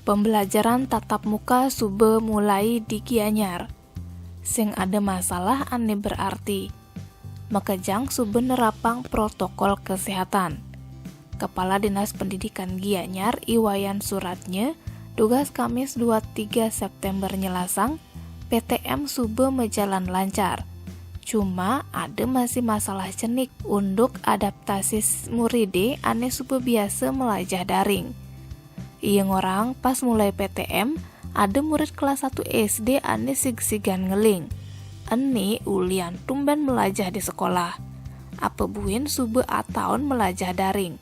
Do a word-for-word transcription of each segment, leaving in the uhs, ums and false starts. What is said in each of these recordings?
Pembelajaran tatap muka suba mulai di Gianyar. Sing ada masalah ane berarti. Makejang suba nerapang protokol kesehatan. Kepala Dinas Pendidikan Gianyar, Iwayan Suratnya, tugas Kamis dua tiga September nyelasang, P T M suba majalan lancar. Cuma ada masih masalah cenik unduk adaptasi muride ane suba biasa melajah daring. Ia ngorang pas mulai P T M, ada murid kelas satu S D ane sigsigan ngeling. Eni ulian tumben melajah di sekolah. Apa buin suba ataun melajah daring.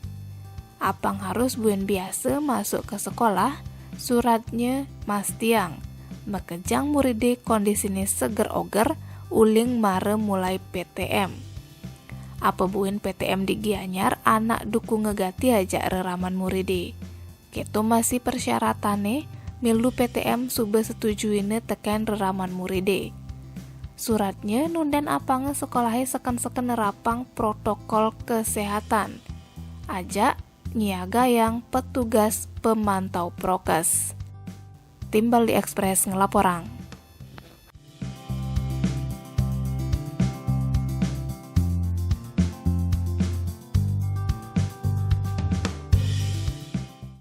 Apang harus buin biasa masuk ke sekolah, Suratnya mastiang. Makejang muride kondisine seger oger uling mara mulai P T M. Apa buin P T M di Gianyar anak dukunga gati ajak reraman muride. Keto masih persyaratane, milu P T M suba setujuina teken reraman muride. Suratnya nunden apanga sekolahe seken-seken nerapang protokol kesehatan. Ajak nyiagayang petugas pemantau prokes. Tim Bali Express ngelaporang.